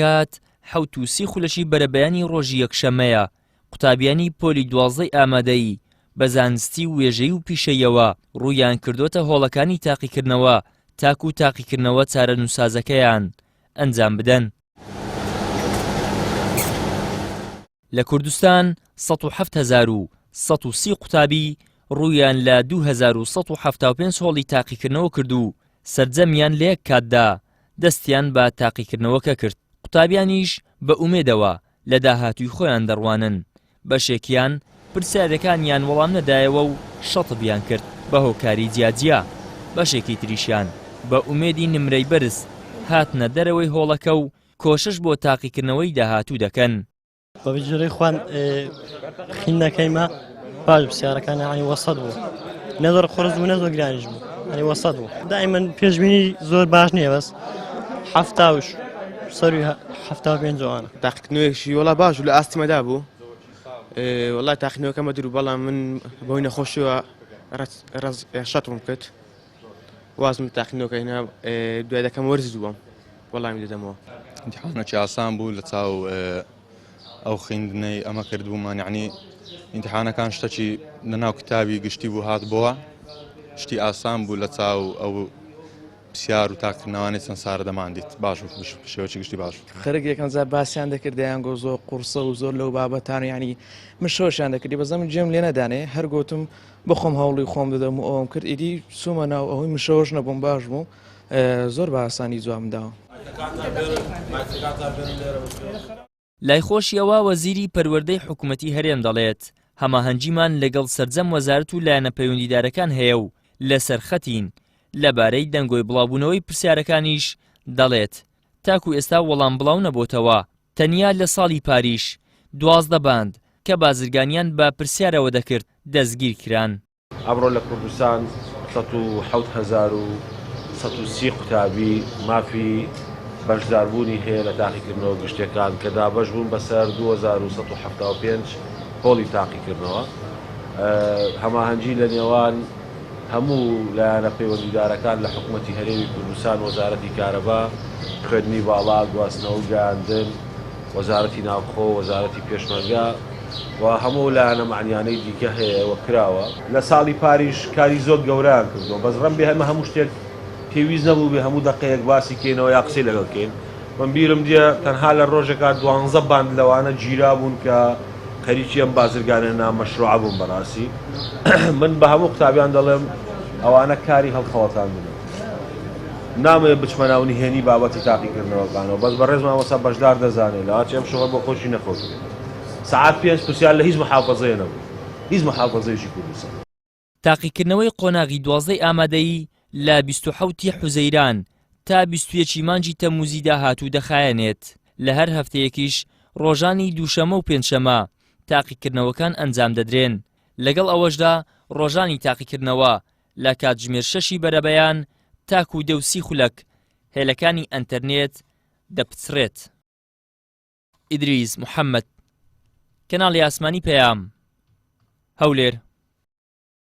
کات 7 و 30 خولەکی بەرەبەیانی ڕۆژی یەکشەممەیە، قوتابیانی پۆلی دوازدەی ئامادەیی بە زانستی و وێژەیی و پیشەییەوە ڕوویان کردۆتە هۆڵەکانی تاقیکردنەوە تاکو تاقیکردنەوە چارەنووسسازەکەیان ئەنجام بدەن. لە کوردستان 107,130 قوتابی ڕوویان لە 2175 هۆڵی تاقیکردنەوە کرد و سەرجەمیان لە یەک کاتدا دەستیان بە تاقیکردنەوەکە کرد، قوتابیانیش بە ئومێدەوە لە داهاتووی خۆیان دەڕوانن، بەشێکیان پرسیارەکانیان وەڵام نەدایەوە و شەتبیان کرد بە هۆکاری جیاجیا، بەشێکی تریشیان بە ئومێدی نمرەی بەرز هاتنە دەرەوەی هۆڵەکە و کۆشش بۆ تاقیکردنەوەی داهاتوو دەکەن. بە بجرەی خوان خینەکەیمە باش پرسیارەکان یعنی وەسەت بوو نە زۆر قورس بوو نە زۆر گرانیش بوو یعنی وەسەت بوو دائما پێشبینی زۆر باش نییە بەس حەفتا و سەروی 75 جوانە تاقیکردنەوەیەکی وەڵا باش و لە ئاستی مەدا بوو وەڵا تاقیکردنەوەکەمە دوور بەڵام من بەهۆی نەخۆشیەوە شەتم کرد وازم تاقیکردنەوەکە هێنا دوای دەکەم وەرزی دووەم وەڵامی دەدەمەوە. ئیمتیحانێکی ئاسان بوو لە چاو ئەو خوێندنەی ئەمە کردبوومان یعنی ئیمتیحانەکان شتەکی لەناو کتابی گشتی بوو هات بۆوە شتی ئاسان بوو لە چاو ئەو پرسیار و تاقیکردنەوانەی چەند سارە دەمان دیت باش بوو شێوەکی گشتی باش بوو. خەرک یەکەم جار باسیان دەکرد دەیان گۆ زۆر قوڕسە و زۆر لەو بابەتان یعنی من شۆشیان دەکردی بەس ئەمن گوێم لێ نەدانێ هەر گۆتم بەخۆم هەوڵی خۆم دەدەم و ئەوەم کرد ئیدی چوومە ناو ئەوەی مشەوەش نەبووم باش بوو زۆر بە ئاسانی جوابم داوە. لای خۆشیەوە وەزیری پەروەردەی حکومەتی هەرێم دەڵێت، هەماهەنگیمان لەگەڵ سەرجەم وەزارەت و لایەنە پەیوەندیدارەکان هەیە و لەسەر خەتین، لەبارەی دەنگۆی بڵاوبوونەوەی پرسیارەکانیش دەڵێت، تاکو ئێستا وەڵام بڵاو نەبۆتەوە، تەنیا لە ساڵی پاریش 12 باند کە بازرگانیان بە پرسیارەوە دەکرد دەستگیرکران. ئەمڕۆ لە کوردستان 107,130 قوتابی مافی بەشداربوونی هەیە لە تاقیکردنەوە گشتیەکان کە دابەش بوون بەسەر 2175 هۆڵی تاقیکردنەوە. هەماهەنگی لە نێوان هەموو لایەنە پەیوەندیدارەکان لە حکومەتی هەرێمی کوردستان، وەزارەتی کارەبا، خوێندنی باڵا، گواستنەوە و گەیاندن، وەزارەتی ناوخۆ، وەزارەتی پێشمەرگە و هەموو ئەو لایەنە مەعنیانەی دیکە هەیە و کراوە. لە ساڵی پاریش کاری زۆر گەورەیان کردووە، بەس ڕەنبێ ئێمە هەموو شتێک پێویست نەبووبێ هەموو دەقەیەک باسی کەینەوە یا قسەی لەگەڵ کەین. من بیرم دێ تەنها لە ڕۆژێکا دوانزە باند لەوانە گیرابوون کە خەریکی ئەم بازرگانە نامەشروعە بوون بەڕاستی من بە هەموو قوتابیان دەڵێم ئەوانە کاری هەڵخەڵەتاندنە نامەوێت بچمە ناو نهێنی بابەتی تاقیکردنەوەکانەوە بەس بەڕێز مامۆستا بەشدار دەزانێت لەواچ ئەم شەوە بۆ خۆشی نەخەوتبێت سەعات پێنج پرسیار لە هیچ محافەزەیە نەبوو هیچ محافەزەیەکی کوردستان. تاقیکردنەوەی قۆناغی دوازدەی ئامادەیی لە 27 ی حوزەیران تا 21 ی مانگی تەمموزی داهاتوو دەخایەنێت، لە هەر هەفتەیەکیش ڕۆژانی دووشەممە و پێنجشەممە تاقیکردنەوەکان ئەنجامدەدرێن، لەگەڵ ئەوەشدا ڕۆژانی تاقیکردنەوە لە کاتژمێر شەشی بەرەبەیان تاکو دە و سی خولەک هێلەکانی ئەنتەرنێت دەپچڕێت. ئیدریس محەمەد، کەناڵی ئاسمانی پەیام، هەولێر.